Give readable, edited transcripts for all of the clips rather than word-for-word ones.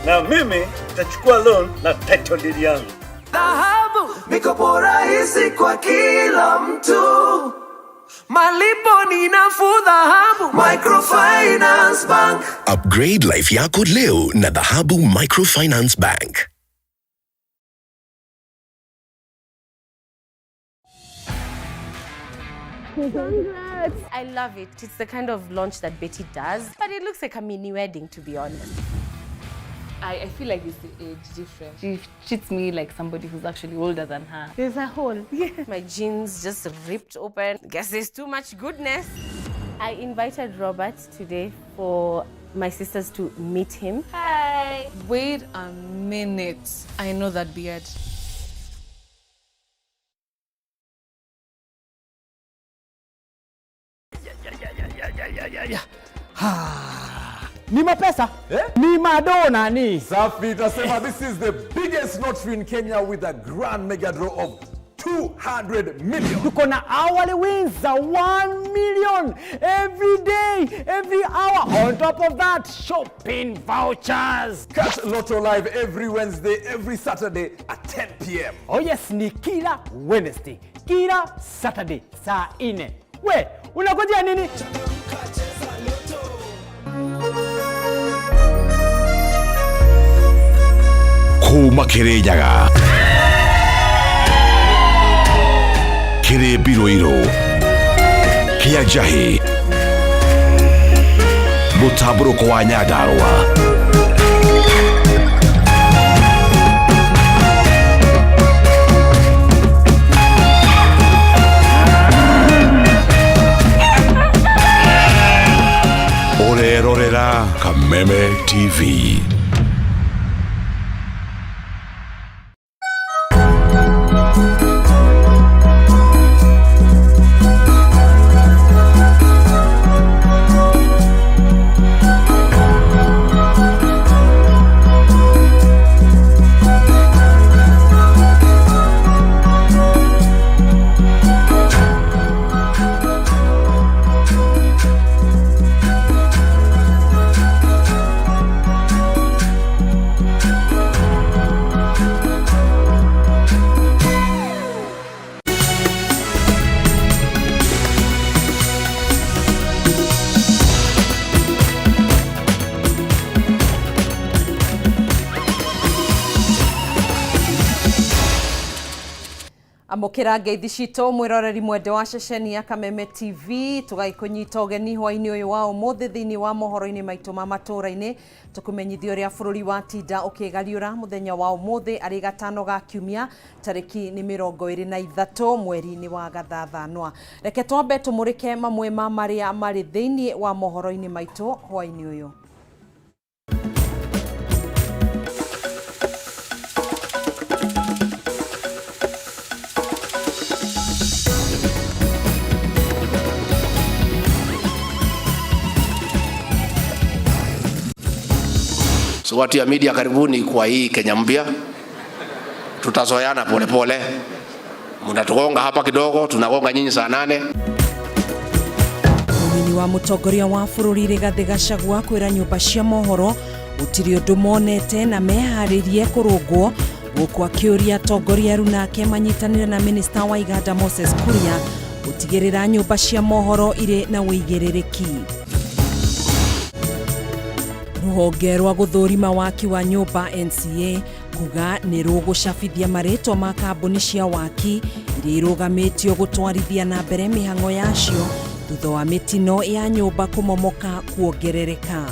Na mimi nitachukua loan na title deed yangu. Dhahabu, mikopo rahisi kwa kila mtu, malipo ni nafuu. Dhahabu Microfinance Bank. Upgrade life yako leo na Dhahabu Microfinance Bank. Congrats! I love it. It's the kind of launch that Betty does, but it looks like a mini wedding, to be honest. I feel like it's the age difference. She treats me like somebody who's actually older than her. There's a hole. Yeah. My jeans just ripped open. Guess there's too much goodness. I invited Robert today for my sisters to meet him. Hi. Wait a minute. I know that beard. Ni mapesa, eh? Ni madona ni Safi, tasema this is the biggest lottery in Kenya with a grand mega draw of 200 million. Tuko na hourly wins za 1 million every day, every hour. On top of that, shopping vouchers. Catch Lotto Live every Wednesday, every Saturday at 10 p.m. Oh yes, ni kila Wednesday, kila Saturday saa 4. We, unangojea nini? Kuma Kirinyaga kĩrĩ mbirũirũ kĩa njahĩ mũtambũrũko wa Nyandarũa. Ũrerorera Kameme TV. Amũkĩra ngeithi citũ mwĩroreri mwende wa ceceni ya Kameme TV, tũgagĩkũnyita ũgeni hwaĩ-inĩ ũyũ wa ũmũthĩ thĩinĩ wa mohoro-inĩ maitũ ma matũũra-inĩ, tũkũmenyithia ũrĩa bũrũri wa tinda ũkĩgariũra mũthenya wa ũmũthĩ arĩ gatano ga kiumia tarĩki nĩ 23 mweri-inĩ wa gathathanwa. Reke twambe tũmũrĩke mamwe ma marĩa marĩ thĩinĩ wa mohoro-inĩ maitũ hwaĩ-inĩ ũyũ. So watu ya media, karibuni kwa hii Kenya mpya, tutazoeana polepole. Mnatugonga hapa kidogo, tunagonga nyinyi saa 8. Mũnini wa mũtongoria wa bũrũri Rigathĩ Gachagua kwĩra nyũmba cia mohoro gũtirĩ ũndũ monete na meharĩrie kũrũngwo, gũkũ akĩũria atongoria aru nake manyitanĩre na minista wa iganda Moses Kuria gũtigĩrĩra nyũmba cia mohoro irĩ na ũigĩrĩrĩki. Rũhonge rwa gũthũrima waki wa nyũmba NCA kuga nĩ rũgũcabithia marĩtwa ma kambuni cia waki iria irũgamĩtio gũtwarithia na mbere mĩhang'o yacio thutha wa mĩtino ya nyũmba kũmomoka kuongerereka.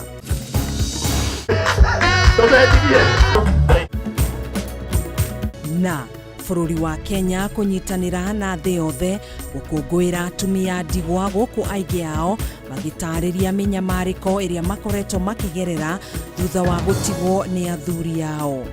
Na bũrũri wa Kenya kũnyitanĩra na thĩ yothe gũkũngũĩra atumia ndigwa, gũkũ aingĩ ao magĩtarĩria mĩnyamarĩko ĩrĩa makoretwo makĩgerera thutha wa gũtigwo nĩ athuri ao.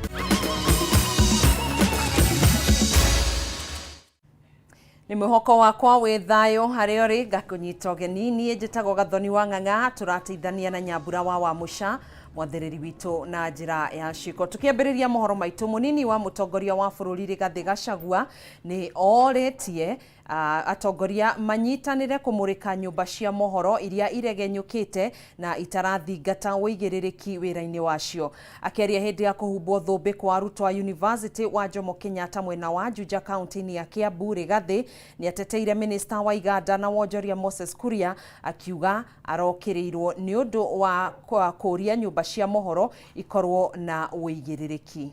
Nĩ mwĩhoko wakwa wĩ thayũ harĩa ũrĩ, ngakũnyita ũgeni. Niĩ njĩtagwo Gathoni wa Ng'ang'a, tũrateithania na Nyambura wa Wamũca Mwathĩrĩri witũ na njĩra ya ciĩko. Tũkĩambĩrĩria mohoro maitũ, mũnini wa mũtongoria wa bũrũri Rigathĩ Gachagua nĩ orĩtie atongoria manyitanĩre kũmũrĩka nyũmba cia mohoro iria iregenyũkĩte na itarathingata ũigĩrĩrĩki wĩra-inĩ wacio. Akĩaria hĩndĩ ya kũhumbwo thũmbĩ kwa arutwo a University wa Jomo Kenyatta mwena wa Juja kaunti-inĩ ya Kiambu, Rigathĩ nĩ ateteire minista wa iganda na wonjoria Moses Kuria, akiuga arokĩrĩirwo nĩ ũndũ wa kũũria nyũmba cia mohoro ikorwo na ũigĩrĩrĩki.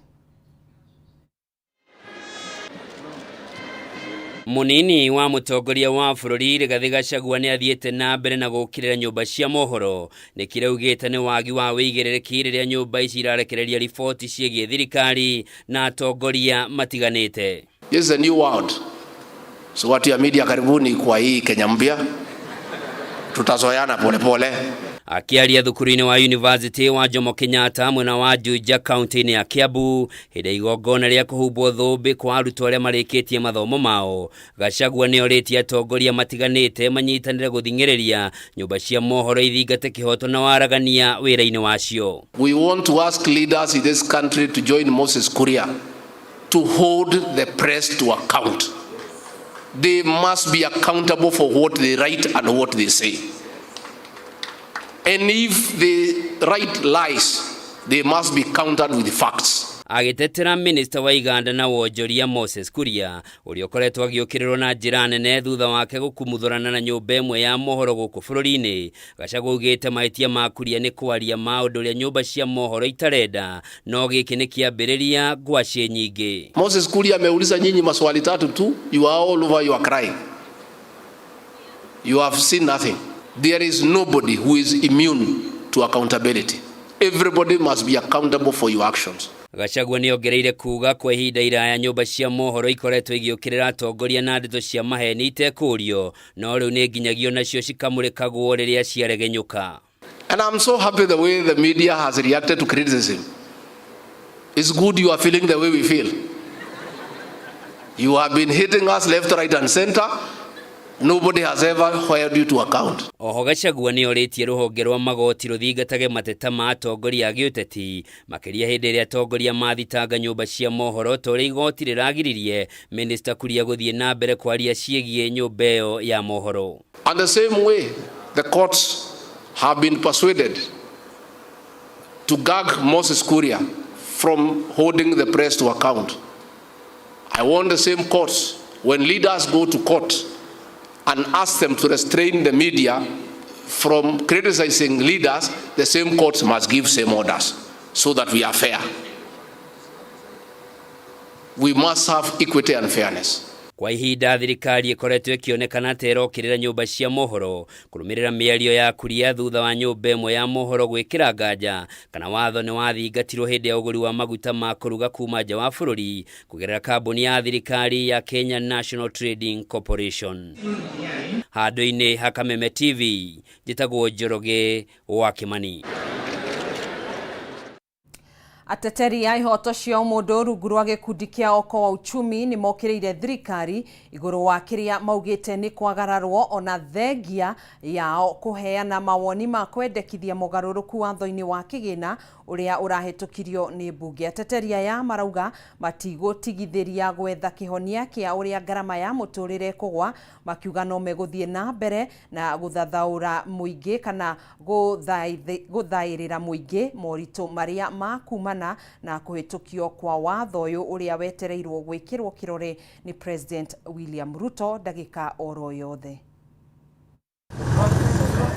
Munini wa mũtongoria wa bũrũri Rigathĩ Gachagua nĩ athiĩte na mbere na gũũkĩrĩra nyũmba cia mohoro nĩ kĩraugĩte nĩ wagi wa wĩigĩrĩrĩki rĩrĩa nyũmba ici irarekereria riboti ciĩgiĩ thirikari na atongoria matiganĩte. This is a new world. So watu ya media, karibuni kwa hii Kenya mpya. Tutazoeana polepole. Akiaria thukuru-inĩ wa University wa Jomo Kenyatta mwena wa Juja kaunti-inĩ ya Kiambu hĩndĩ ya igongona rĩa kũhumbwo thũmbĩ kwa arutwo arĩa marĩkĩtie mathomo mao, Gachagua nĩ orĩtie atongoria matiganĩte manyitanĩre gũthing'ĩrĩria nyũmba cia mohoro ithingate kĩhoto na waragania wĩra-inĩ wacio. We want to ask leaders in this country to join Moses Kuria to hold the press to account. They must be accountable for what they write and what they say. And if they write lies, they must be countered with facts. Agĩtetera minista wa iganda na wonjoria Moses Kuria ũrĩa ũkoretwo agĩũkĩrĩrwo na njĩra nene thutha wake gũkumuthũrana na nyũmba ĩmwe ya mohoro gũkũ bũrũri-inĩ, Gachagua augĩte mahĩtia ma Kuria nĩ kwaria maũndũ ũrĩa nyũmba cia mohoro itarenda, no gĩkĩ nĩ kĩambĩrĩria ngwacĩ nyingĩ. Moses Kuria ameuliza nyinyi maswali tatu tu, you are all over, you are crying. You have seen nothing. There is nobody who is immune to accountability. Everybody must be accountable for your actions. Gachagua nĩ ongereire kuga kwa ihinda iraya nyũmba cia mohoro ikoretwo igĩũkĩrĩra atongoria na ndeto cia maheni itekũrio, no rĩu nĩ nginyagia nacio cikamũrĩkagwo rĩrĩa ciaregenyũka. And I'm so happy the way the media has reacted to criticism. It's good you are feeling the way we feel. You have been hitting us left, right and center. Nobody has ever held you to account. Oho Gachagua nĩ orĩtie rũhonge rwa magoti rũthingatage mateta ma atongoria a gĩũteti makĩria hĩndĩ ĩrĩa atongoria mathitanga nyũmba cia mohoro ta ũrĩa igoti rĩragiririe Minista Kuria gũthiĩ na mbere kwaria ciĩgiĩ nyũmba ĩyo ya mohoro. And the same way the courts have been persuaded to gag Moses Kuria from holding the press to account. I want the same courts, when leaders go to court and ask them to restrain the media from criticizing leaders, the same courts must give same orders so that we are fair. We must have equity and fairness. Kwa ihinda thirikari ĩkoretwo ĩkĩonekana ta ĩrokĩrĩra nyũmba cia mohoro kũrũmĩrĩra mĩario ya Kuria thutha wa nyũmba ĩmwe ya mohoro gwĩkĩra nganja kana watho nĩ wathingatirwo hĩndĩ ya ũgũri wa maguta ma kũruga kuma nja wa bũrũri kũgerera kambuni ya thirikari ya Kenya National Trading Corporation. Handũ-inĩ ha Kameme TV, njĩtagwo Njoroge wa Kĩmani. Ateteri a ihoto cia ũmũndũ rungu rwa gĩkundi kĩa Okoa Uchumi nĩ mokĩrĩire thirikari igũrũ wa kĩrĩa maugĩte nĩ kwagararwo ona thengia yao kũheana mawoni ma kwendekithia mogarũrũku watho-inĩ wa kĩgĩna ũrĩa ũrahĩtũkirio nĩ mbunge. Ateteri aya marauga matigũtigithĩria gwetha kĩhonia kĩa ũrĩa ngarama ya mũtũrĩre ĩkũgwa, makiuga no megũthiĩ na mbere na gũthathaũra mũingĩ kana gũthaĩrĩra mũingĩ moritũ marĩa makumana na kũhĩtũkio kwa watho ũyũ ũrĩa wetereirwo gwĩkĩrwo kĩrore nĩ President William Ruto ndagĩka oro yothe.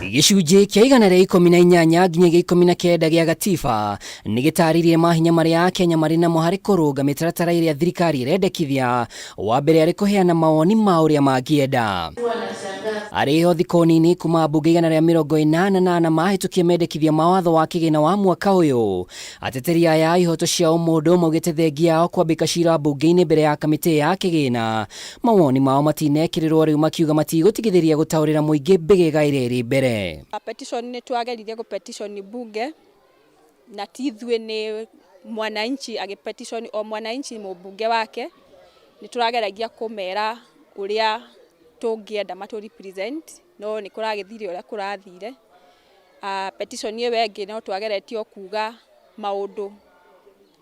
Gĩcunjĩ kĩa 118 nginyagia 19 gĩa gatiba nĩ gĩtarĩirie mahinya marĩa Akenya marĩ namo harĩ kũrũnga mĩtaratara ĩrĩa thirikari ĩrendekithia, wa mbere arĩ kũheana mawoni ma ũrĩa mangĩenda. Arĩ ho thikũ nini kuma mbunge 188 mahĩtũkie mendekithia ma watho wa kĩgĩna wa mwaka ũyũ. Ateteri aya a ihoto cia ũmũndũ maugĩte thengia yao kwambĩka cira mbunge-inĩ mbere ya kamĩtĩ ya kĩgĩna, mawoni mao matinekĩrĩrwo rĩu, makiuga matigũtigithĩria gũtaũrĩra mũingĩ mbĩgĩga ĩrĩa ĩrĩ mbere. Petition nĩ twageririe gũ petition bunge na ti ithuĩ nĩ mwananchi agĩ petition o mwananchi mũmbunge wake, nĩ tũrageragia kũmera ũrĩa tũngĩenda matũ represent, no nĩ kũragĩthire ũrĩa kũrathire. Petition ĩyo ĩngĩ no twageretio kuga maũndũ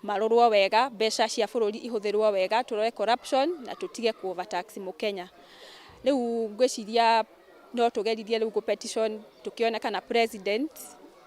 marorwo wega, mbeca cia bũrũri ihũthĩrwo wega, tũrore corruption na tũtige ku overtax mũkenya. Rĩu ngwĩciria no tũgeririe rĩu gũ petition tũkĩone kana president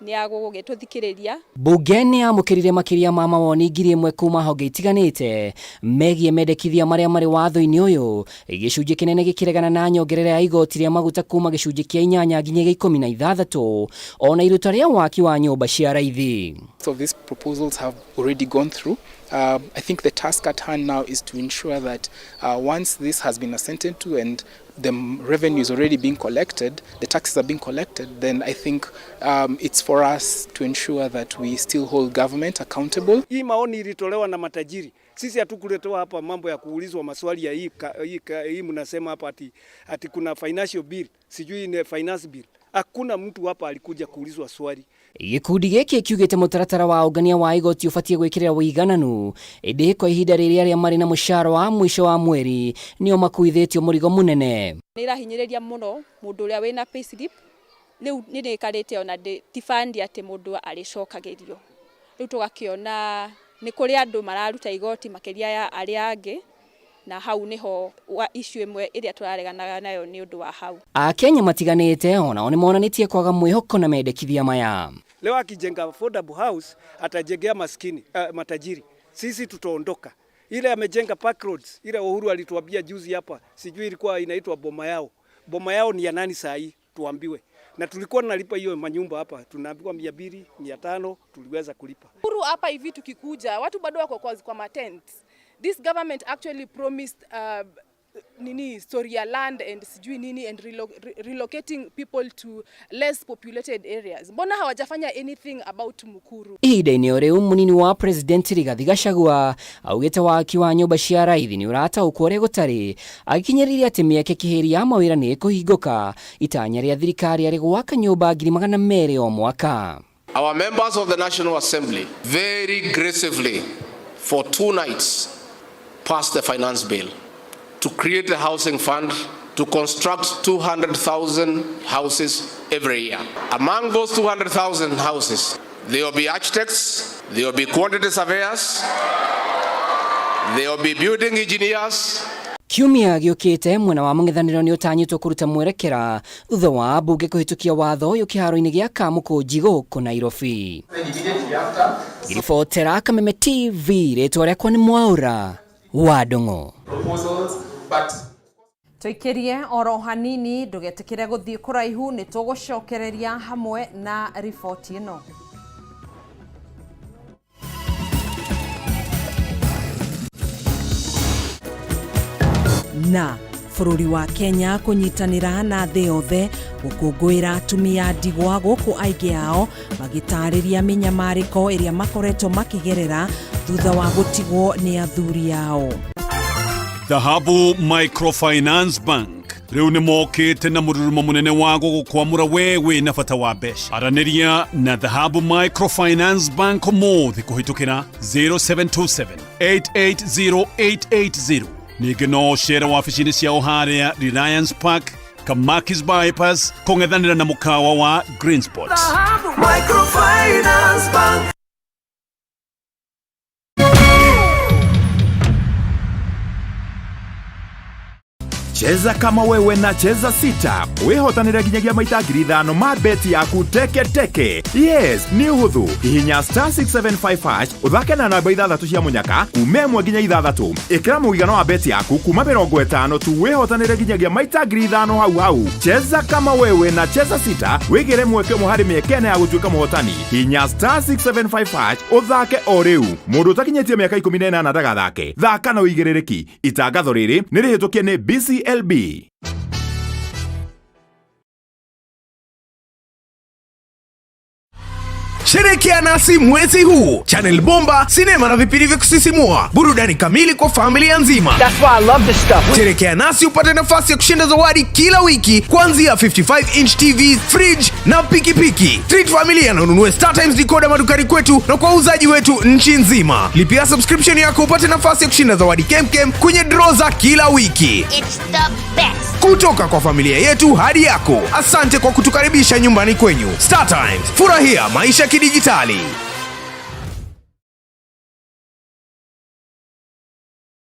nĩ agũgĩtũthikĩrĩria. Bunge nĩ yamũkĩrire makĩria ma mawoni 1,000 kuma honge itiganĩte megiĩ mendekithia marĩa marĩ watho-inĩ ũyũ, gĩcunjĩ kĩnene gĩkĩregana na nyongerera ya igoti rĩa maguta kuma gĩcunjĩ kĩa 8 nginya 16 ona iruta rĩa waki wa nyũmba cia raithi. So these proposals have already gone through. I think the task at hand now is to ensure that once this has been assented to and the revenue is already being collected, the taxes are being collected, then I think it's for us to ensure that we still hold government accountable. Hii maoni ilitolewa na matajiri. Sisi hatukuletewa hapa mambo ya kuulizwa maswali ya hii mnasema hapa ati kuna financial bill, sijui ni finance bill. Hakuna mtu hapa alikuja kuulizwa swali. Gĩkundi gĩkĩ kiugĩte mũtaratara wa ũngania wa igoti ũbatiĩ gwĩkĩrĩra ũigananu, ĩndĩ kwa ihinda rĩrĩ arĩa marĩ na mũcara wa mũico wa mweri nĩo makuithĩtio mũrigo mũnene. Nĩ ĩrahinyĩrĩria mũno mũndũ ũrĩa wĩna payslip. Rĩu nĩ ndĩkarĩte ona ti fund atĩ mũndũ arĩcokagĩrio. Rĩu tũgakĩona nĩ kũrĩ andũ mararuta igoti makĩria ya arĩa angĩ, na hau niho issue ĩmwe ĩrĩa tũrareganaga nayo nĩ ũndũ wa hau. Akenya matiganĩte onao nĩ monanĩtie kwaga mwĩhoko na mendekithia maya. Leo akijenga affordable house atajengea maskini, matajiri. Sisi tutaondoka. Ile amejenga park roads, ile Uhuru alituambia juzi hapa, sijui ilikuwa inaitwa boma yao. Boma yao ni ya nani saa hii tuambiwe. Na tulikuwa tunalipa hiyo manyumba hapa, tunaambiwa 200, 500 tuliweza kulipa. Uhuru hapa hivi tukikuja, watu bado wako kwa matents. This government actually promised nini story ya land and sijui nini and relocating people to less populated areas. Mbona hawajafanya anything about Mukuru? Ihinda-inĩ o rĩu mũnini wa President Rigathi Gachagua augĩte waki wa nyũmba cia raithi nĩ ũrataũkwo ũrĩa gũtarĩ, agĩkinyĩrĩria atĩ mĩeke kĩhĩri ya mawĩra nĩ ĩkũhingũka itanya rĩa thirikari arĩ gwaka nyũmba 200,000 o mwaka. Our members of the National Assembly very gracefully for 2 nights passed the finance bill to create the housing fund to construct 200,000 houses every year. Among those 200,000 houses, there will be architects, there will be quantity surveyors, there will be building engineers. Kiumia gĩũkĩte mwena wa mũng'ethanĩro nĩ ũtanyĩtwo kũruta mwerekera thutha wa mbunge kũhĩtũkia watho ũyũ kĩharo-inĩ gĩa Kamũkũnji gũkũ Nairobi. Ngiribotera Kameme TV, rĩtwa rĩakwa nĩ Mwaũra wa Ndung'u. Tũikĩrie oro hanini ndũgetĩkĩre gũthiĩ kũraihu nĩ tũgũcokereria hamwe na riboti ĩno. Na bũrũri wa Kenya kũnyitanĩra na thĩ yothe gũkũngũĩra atumia ndigwa gũkũ aingĩ ao magĩtarĩria mĩnyamarĩko ĩrĩa makoretwo makĩgerera thutha wa gũtigwo nĩ athuri ao. Dhahabu Microfinance Bank rĩu nĩ mokĩte na mũrurumo mũnene wa gũgũkwamũra we wĩna bata wa mbeca. Aranĩria na Dhahabu Microfinance Bank ũmũthĩ kũhĩtũkĩra 0727 880 880. Ningĩ no ũcere wabici-inĩ ciao harĩa Reliance Park, Kamakis Bypass, kũng'ethanĩra na mũkawa wa Greenspot. Microfinance Bank. Cheza kama wewe na Cheza Sita wihotanire nginyagia maita 5,000 ma beti yaku teke teke. Yes, nĩ ũhũthũ. Hihinya *675# ũthake na namba 6 cia mũnyaka kuma 1 nginya 6. Ĩkĩra mũigana wa beti yaku kuma 50 tu wihotanire nginyagia maita 5,000 hau hau. Cheza kama wewe na Cheza Sita wĩgĩre mweke ũmwe harĩ mĩeke ĩna ya gũtuĩka mũhotani. Hihinya *675# ũthake o rĩu. Mũndũ ũtakinyĩtie mĩaka 18 ndagathake. Thaka na ũigĩrĩrĩki. Itangatho rĩrĩ nĩ rĩhĩtũkie nĩ BCLB. Sherekea nasi mwezi huu. Channel Bomba, sinema na vipindi vya kusisimua, burudani kamili kwa familia nzima. That's why I love this stuff. Sherekea nasi upate nafasi ya kushinda zawadi kila wiki kuanzia 55-inch TV, fridge na pikipiki. Treat familia na ununue Star Times decoder madukani kwetu na kwa wauzaji wetu nchi nzima. Lipia subscription yako upate nafasi ya kushinda zawadi kemkem kwenye draw za kila wiki. It's the best. Kutoka kwa familia yetu hadi yako, asante kwa kutukaribisha nyumbani kwenyu. Star Times, furahia maisha kidijitali.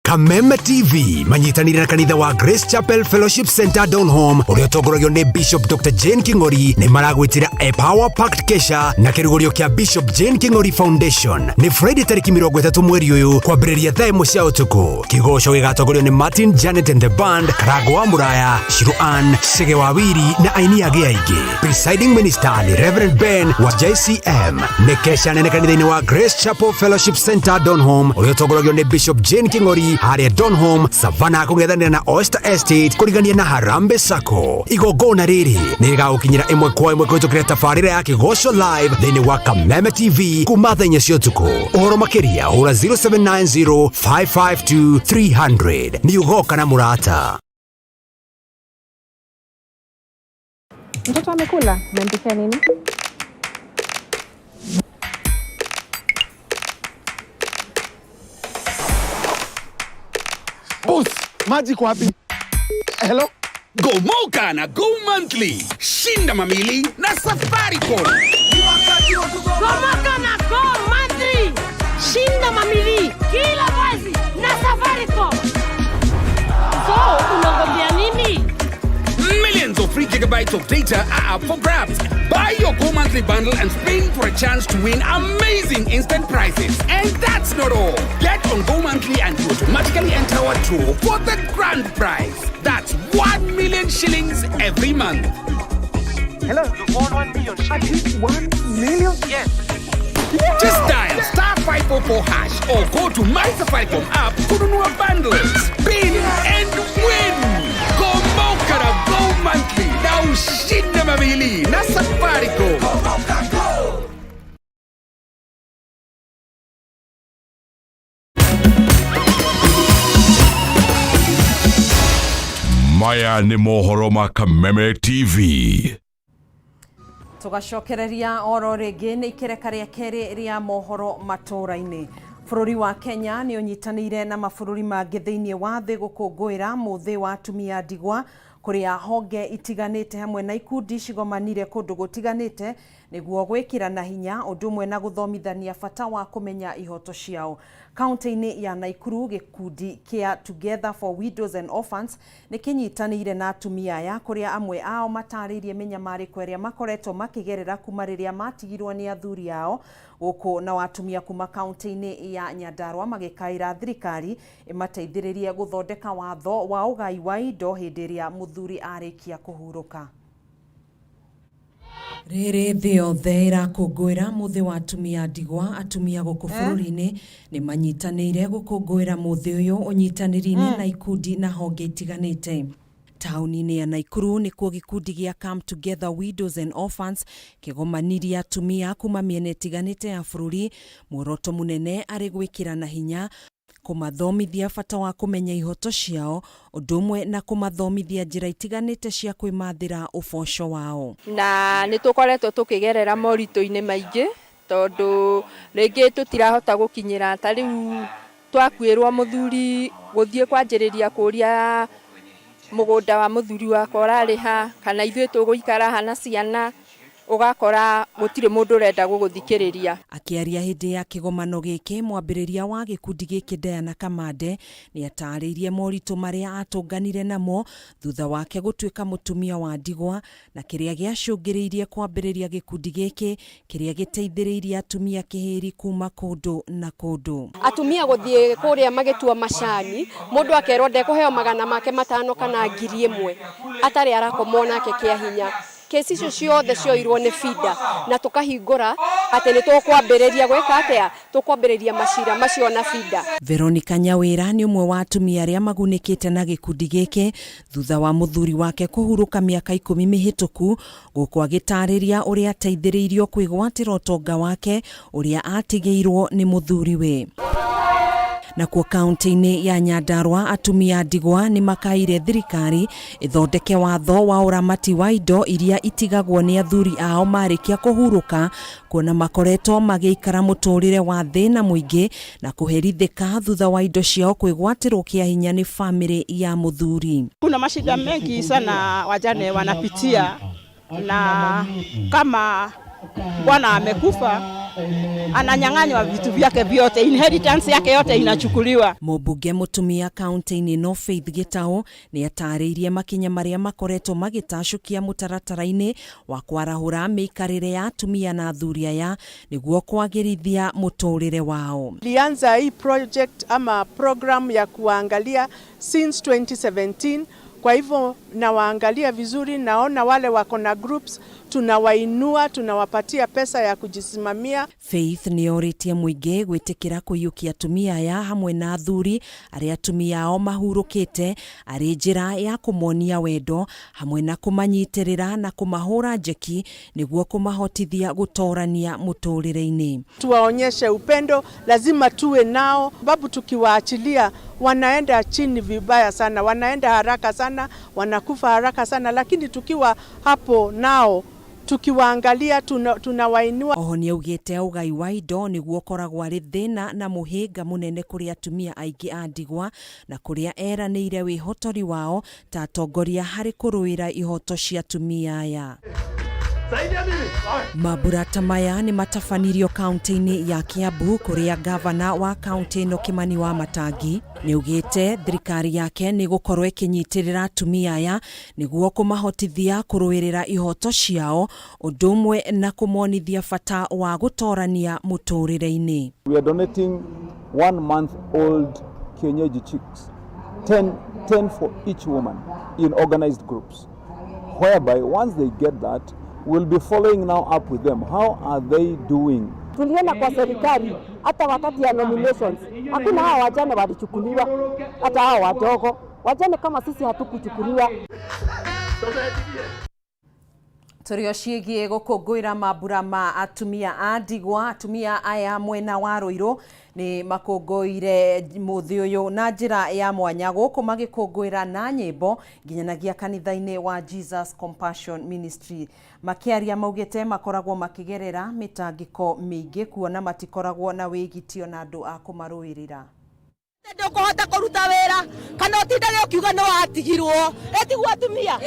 Kameme TV manyitanĩire na kanitha wa Grace Chapel Fellowship Center Donholm ũrĩa ũtongoragio nĩ Bishop Dr. Jane King'ori nĩ maragwĩtĩra a Power Packed Kesha na kĩrugũrio kĩa Bishop Jane King'ori Foundation. Nĩ Friday tarĩki 30 mweri ũyũ kwambĩrĩria thaa 1 cia ũtukũ. Kĩgoco gĩgatongorio nĩ Martin Janet and the Band, Karango wa Mũraya, Shiro Ann, Chege wa Wiri na aini angĩ aingĩ. Presiding Minister nĩ Reverend Ben wa JCM. Nĩ kesha nene kanitha-inĩ wa Grace Chapel Fellowship Center Donholm ũrĩa ũtongoragio nĩ Bishop Jane King'ori harĩa Donholm, Savannah kũng'ethanĩra na Oyster Estate kũrigania na Harambee Sacco. Igongona rĩrĩ nĩ rĩgagũkinyĩra ĩmwe kwa ĩmwe kũhĩtũkĩra tabarĩra ya Kĩgoco Live thĩinĩ wa Kameme TV kuma thaa 4 cia ũtukũ. Ũhoro makĩria hũra 0790 552 300. Nĩ ũgoka na mũrata. Mtoto amekula? Umempikia nini? Boss, maji iko wapi? Hello? Gomoka na Go Monthly. Shinda mamili na Safaricom. Gomoka na Go Monthly. Shinda mamili kila mwezi na Safaricom. So, unangojea nini? Millions of free gigabytes of data are up for grabs. Buy your Go Monthly bundle and spin for a chance to win amazing instant prizes. And that's not all. Get on Go Monthly and you automatically enter our draw for the grand prize. That's 1 million shillings every month. Hello? You won 1 million shillings. 1 million? Yes. Just dial star 544 hash or go to My Safaricom app kununua bundles. Spin and win. Gomoka na Go Monthly na ushinde mamili na Safaricom. Maya nĩ mohoro ma Kameme TV. Tũgacokereria oro rĩngĩ nĩ ikereka rĩa kerĩ rĩa mohoro matũra-inĩ. Bũrũri wa Kenya nĩ ũnyitanĩire na mabũrũri mangĩ thĩinĩ wa thĩ gũkũngũĩra mũthĩ wa atumia ndigwa, kũrĩa honge itiganĩte hamwe na ikundi cigomanire kũndũ gũtiganĩte nĩguo gwĩkĩrana hinya ũndũ ũmwe na gũthomithania bata wa kũmenya ihoto ciao. Kaunti-inĩ ya Naikuru, gĩkundi kĩa Together for Widows and Orphans nĩ kĩnyitanĩire na atumia aya, kũrĩa amwe ao matarĩirie mĩnyamarĩko ĩrĩa makoretwo makĩgerera kuma rĩrĩa matigirwo nĩ athuri ao. Gũkũ nao atumia kuma kaunti-inĩ ya Nyandarua magĩkaĩra thirikari ĩmateithĩrĩrie gũthondeka watho wa ũgai wa indo hĩndĩ ĩrĩa mũthuri arĩkia kũhurũka. Rĩrĩ thĩ yothe ĩrakũngũĩra mũthĩ wa atumia ndigwa, atumia gũkũ bũrũri-inĩ nĩ manyitanĩire gũkũngũĩra mũthĩ ũyũ ũnyitanĩri-inĩ na ikundi na honge itiganĩte. Taũni-inĩ ya Naikuru nĩkuo gĩkundi gĩa Come Together Widows and Orphans kĩgomanirie atumia kuma mĩena ĩtiganĩte ya bũrũri, muoroto mũnene arĩ gwĩkĩrana hinya, kũmathomithia bata wa kũmenya ihoto ciao, ũndũ ũmwe na kũmathomithia njĩra itiganĩte cia kwĩmathĩra ũboco wao. Na nĩ tũkoretwo tũkĩgerera moritũ-inĩ maingĩ, tondũ rĩngĩ tũtirahota gũkinyĩra, ta rĩu twakuĩrwo mũthuri, gũthiĩ kwanjĩrĩria kũria mũgũnda wa mũthuri wakwa ũrarĩha, kana ithuĩ tũgũikara haha na ciana, ũgakora gũtirĩ mũndũ ũrenda gũgũthikĩrĩria. Akĩaria hĩndĩ ya kĩgomano gĩkĩ, mwambĩrĩria wa gĩkundi gĩkĩ Diana Kamande nĩ atarĩirie moritũ marĩa atũnganire namo thutha wake gũtuĩka mũtumia wa ndigwa, na kĩrĩa gĩacũngĩrĩirie kwambĩrĩria gĩkundi gĩkĩ kĩrĩa gĩteithĩrĩirie atumia kĩhĩri kuma kũndũ na kũndũ. Atumia gũthiĩ kũrĩa magĩtua macani, mũndũ akerwo ndekũheo magana make 5 kana 1000 atarĩ arakomwo nake kĩa hinya. Kesi icio ciothe cioirwo nĩ FIDA na tũkahingũra atĩ nĩ tũkwambĩrĩria gwĩka atĩa, tũkwambĩrĩria macira macio na FIDA. Veronica Nyawĩra nĩ ũmwe wa atumia arĩa magunĩkĩte na gĩkundi gĩkĩ thutha wa mũthuri wake kũhurũka mĩaka 10 mĩhĩtũku, gũkũ agĩtarĩria ũrĩa ateithĩrĩirio kwĩgwatĩra ũtonga wake ũrĩa atigĩirwo nĩ mũthuriwe. Nakuo kaunti-inĩ ya Nyandarua atumia a ndigwa nĩ makaire thirikari ĩthondeke watho wa ũramati wa indo iria itigagwo nĩ athuri ao marĩkia kũhurũka, kuona makoretwo magĩikara mũtũrĩre wa thĩna mũingĩ na kũherithĩka thutha wa indo ciao kwĩgwatĩrwo kĩa hinya nĩ famĩlĩ ya mũthuri. Kuna mashida mengi sana wajane wanapitia, na kama bwana amekufa ananyang'anywa vitu vyake vyote, inheritance yake yote inachukuliwa. Mũmbunge mũtumia kaunti-inĩ ĩno Faith Gĩtaũ nĩ atarĩirie makinya marĩa makoretwo magĩtacũkia mũtaratara-inĩ wa kwarahũra mĩikarĩre ya atumia na athuri aya nĩguo kwagĩrithia mũtũrĩre wao. Ilianza hii project ama program ya kuangalia since 2017. Kwa hivyo nawaangalia vizuri, naona wale wako na groups tunawainua, tunawapatia pesa ya kujisimamia. Faith nĩ orĩtie mũingĩ gwĩtĩkĩra kũiyũkia atumia aya hamwe na athuri arĩa atumia ao mahurũkĩte arĩ njĩra ya kũmonia wendo hamwe na kũmanyitĩrĩra na kũmahũra njeki nĩguo kũmahotithia gũtorania mũtũrĩre-inĩ. Tuwaonyeshe upendo, lazima tuwe nao, sababu tukiwaachilia wanaenda chini vibaya sana, wanaenda haraka sana, wanakufa haraka sana, lakini tukiwa hapo nao tukiwaangalia tunawainua. Oho nĩ augĩte ũgai wa indo nĩguo ũkoragwo arĩ thĩna na mũhĩnga mũnene kũrĩ atumia aingĩ a ndigwa na kũrĩa eranĩire wĩhotori wao ta atongoria harĩ kũrũĩra ihoto cia atumia aya. Mambura ta maya nĩ matabanirio kaunti-inĩ ya Kiambu kũrĩa gavana wa kaunti ĩno Kimani wa Matangi nĩ augĩte thirikari yake nĩ gũkorwo ĩkĩnyitĩrĩra atumia aya nĩguo kũmahotithia kũrũĩrĩra ihoto ciao ũndũ ũmwe na kũmonithia bata wa gũtorania mũtũrĩre-inĩ. We are donating 1 month old kienyeji chicks, 10, 10 for each woman in organized groups, whereby once they get that, we'll be following now up with them. How are they doing? Tuliona kwa serikali hata wakati ya nominations hakuna hawa wajane walichukuliwa, hata hawa wadogo wajane kama sisi hatukuchukuliwa. Tũrĩ o ciĩgiĩ gũkũngũĩra mambura ma atumia a ndigwa. Atumia aya mwena wa Rũirũ nĩ makũngũĩire mũthĩ ũyũ na njĩra ya mwanya gũkũ magĩkũngũĩra na nyĩmbo nginyanagia kanitha-inĩ wa Jesus Compassion Ministry. Makĩaria maugĩte makoragwo makĩgerera mĩtangĩko mĩingĩ kuona matikoragwo na wĩgitio na andũ a kũmarũĩrĩra. Ndũkũhota kũruta wĩra kana ũtindage ũkiuga nĩ watigirwo, ĩtiguo atumia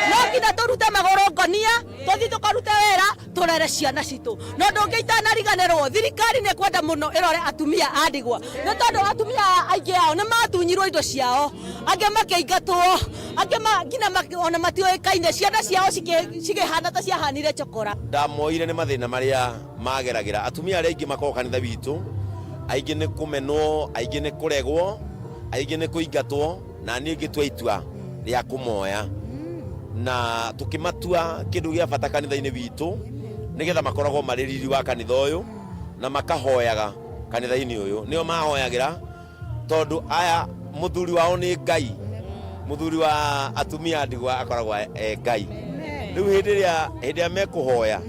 no nginya tũrute magũrũ ngonia tũthiĩ tũkarute wĩra tũrere ciana citũ. No ndũngĩ itanariganĩrwo, thirikari nĩ kwenda mũno ĩrore atumia a ndigwa nĩ tondũ atumia aya aingĩ ao nĩ matunyirwo indo ciao, angĩ makĩingatwo, angĩ nginya ona matiũĩkaine, ciana ciao cikĩhana ta ciahanire chokora. Ndamoire nĩ mathĩna marĩa mageragĩra atumia arĩa aingĩ makoragwo kanitha witũ, aingĩ nĩ kũmenwo, aingĩ nĩ kũregwo, aingĩ nĩ kũingatwo, na niĩ ngĩtua itua rĩa kũmoya na tũkĩmatua kĩndũ gĩa bata kanitha-inĩ witũ nĩgetha makoragwo marĩ riri wa kanitha ũyũ na makahoyaga kanitha-inĩ ũyũ, nĩo mahoyagĩra tondũ aya mũthuri wao nĩ Ngai. Mũthuri wa atumia ndigwa akoragwo e Ngai. Rĩu hĩndĩ ĩrĩa mekũhoya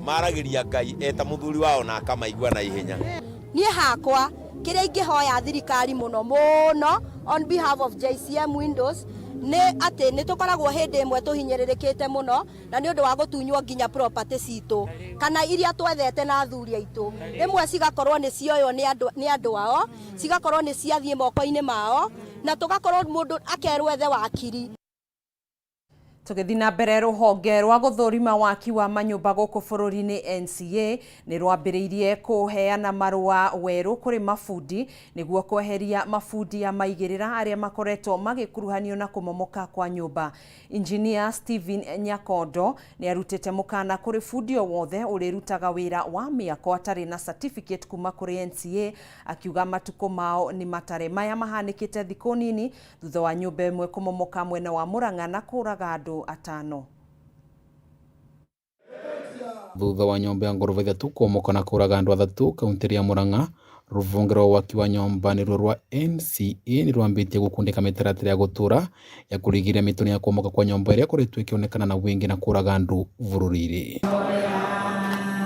maragĩria Ngai eta mũthuri wao na akamaigua na ihenya. Niĩ hakwa kĩrĩa ingĩhoya thirikari mũno mũno on behalf of JCM Windows nĩ atĩ nĩ tũkoragwo hĩndĩ ĩmwe tũhinyĩrĩrĩkĩte mũno na nĩ ũndũ wa gũtunywo nginya property citũ kana iria twethete na athuri aitũ, rĩmwe cigakorwo nĩ cioywo nĩ andũ ao, cigakorwo nĩ ciathiĩ moko-inĩ mao na tũgakorwo mũndũ akerwo ethe wakiri. Tũgĩthiĩ na mbere, rũhonge rwa gũthũrima waki wa manyũmba gũkũ bũrũri-inĩ NCA nĩ rwambĩrĩirie kũheana marũa werũ kũrĩ mabundi nĩguo kweheria mabundi ya maigĩrĩra arĩa makoretwo magĩkuruhanio na kũmomoka kwa nyũmba. Engineer Stephen Nyakondo nĩ arutĩte mũkana kũrĩ bundi o wothe ũrĩrutaga wĩra wa mĩako atarĩ na certificate kuma kũrĩ NCA, akiuga matukũ mao nĩ matare. Maya mahanĩkĩte thikũ nini thutha wa nyũmba ĩmwe kũmomoka mwena wa Murang'a na kũraga andũ atano. Thutha wa nyũmba ya ngoroba 3 kũmomoka na kũraga andũ 3 kaunti ya Murang'a, rũhonge rwa waki wa nyũmba nĩruo rwa NCA nĩ rwambĩtie gũkundĩka mĩtaratara ya gũtũra ya kũrigĩrĩria mĩtino ya kũmomoka kwa nyũmba ĩrĩa ĩkoretwo ĩkĩonekana na wĩingĩ na kũraga andũ bũrũri-inĩ.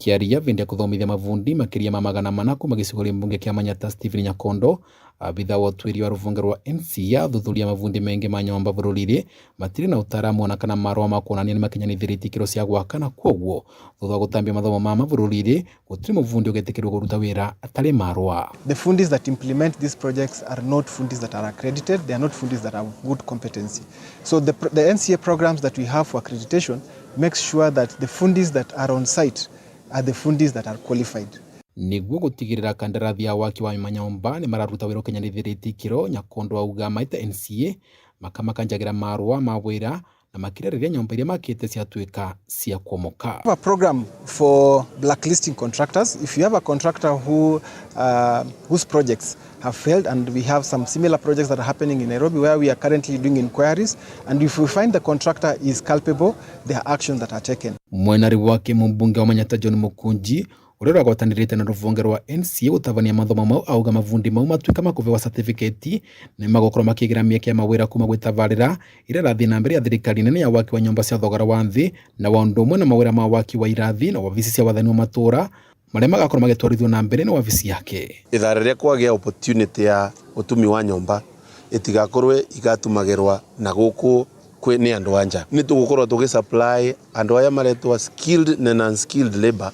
Akiaria vindi ya kuthomithia mavundi makiria ma 400 kuma gicigo mbunge kia Manyatta Stephen Nyakondo, abitha wa utwiri wa ruvonge rwa NCA athuthuria mavundi mengi ma nyomba bururi-ini matiri na utaaramu ona kana marua ma kuonania nimakinyanithirie ikiro cia gwaka, na koguo thutha wa gutambia mathomo ma mabũrũri-inĩ gutiri muvundi ugetikirwo kuruta wira atari marua. The fundis that implement these projects are not fundis that are accredited, they are not fundis that have good competency. So the NCA programs that we have for accreditation makes sure that the fundis that are on site are the fundis that are qualified. Niguo gutigirira kandarathi ya waki wa manyomba ni mararuta wira ukinyanithiritie ikiro, Nyakondo auga maita NCA makamakanjagira marua ma wira na makiria riria nyomba iria makite ciatuika cia kuomoka. We have a program for blacklisting contractors. If you have a contractor who whose projects have failed, and we have some similar projects that are happening in Nairobi where we are currently doing inquiries, and if we find the contractor is culpable, there are actions that are taken. Mwenari wake mumbunge wa Manyatta John Mukunji uria uragwatanirite na ruvonge rwa NCA gutabania mathomo mau auga mavundi mau matuika makuvewa certificate ni magukorwo makigira mieke ya mawira kuma gwi tabarira iria irathie na mbere ya thirikari nene ya waki wa nyomba cia thogora wa nthi na wa undu umwe na mawira ma waki wa irathi na wabici cia wathani wa matura maria magakorwo magitwarithio na mbere ni wabici yake. Ithaa riria kwagia opportunity ya utumi wa nyomba itigakorwe igatumagirwa na guku kwi ni andu anja ni tugukorwo tugi supply andu aya maretwa skilled na non skilled labor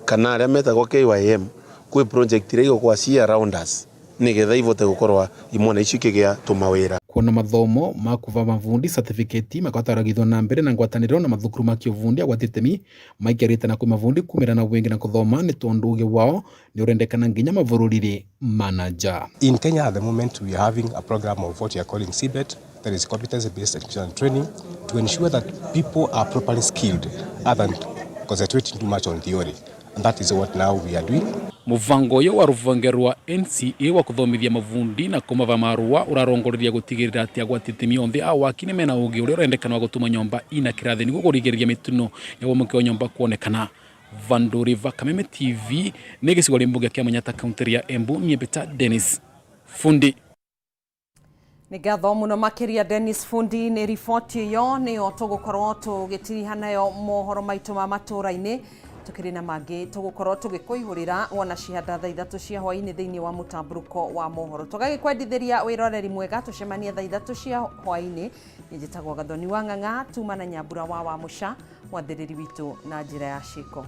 kana aria metagwo KYM kwi project iria igũkorwo ci around us nigetha ivote gukorwa imwana icio ikigia tumawira. Kuona mathomo ma kuva mavundi certificate makatwaragithwo na mbere na ngwataniro na mathukuru ma kiuvundi agwati itemi maikarite na kwi mavundi kumira na wingi na kuthoma ni tondu ugi wao ni urendekana nginya mavururiri manaja. In Kenya at the moment we are having a program of what we are calling CBET, that is competency based education and training, to ensure that people are properly skilled other than concentrating too much on theory. And that is what now we are doing. Muvango uyu wa ruvonge rwa NCA wa kuthomithia mavundi na kumava marua urarongoreria gutigirira ati agwati itemi onthe a waki ni mena ugi uria urendekana wa gutuma nyomba ina kirathi niguo kurigiriria mituno ya umomoki wa nyomba kuonekana. Vanduri va Kameme TV ni gicigo mbunge kia Manyatta kaunti ya Embu Nyebeta Dennis Fundi. Nĩ ngatho mũno makĩria Dennis Fundi nĩ riboti ĩyo nĩyo tũgũkorwo tũgĩtiriha nayo mohoro maitũ ma matũra-inĩ. Tukiri na mangĩ tũgũkorwo tũgĩkũihũrĩra wona cihanda thaa 3 cia hwaĩ-inĩ thĩinĩ wa mũtambũrũko wa mohoro. Tũgagĩkwendithĩria wĩroreri mwega, tũcemanie thaa 3 cia hwaĩ-inĩ. Niĩ njĩtagwo Gathoni wa Ng'ang'a, tuma na Nyambura wa Wamũca, mwathĩrĩri witũ na njĩra ya ciĩko.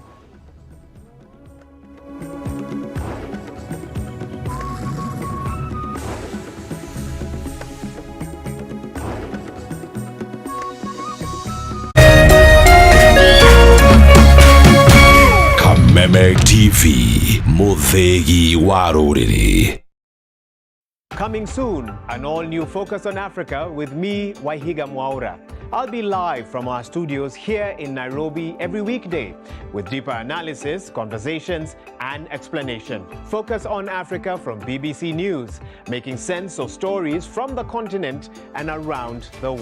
Kameme TV, muthegi wa ruriri. Coming soon, an all-new Focus on Africa with me, Waihiga Mwaura. I'll be live from our studios here in Nairobi every weekday with deeper analysis, conversations, and explanation. Focus on Africa from BBC News, making sense of stories from the continent and around the world.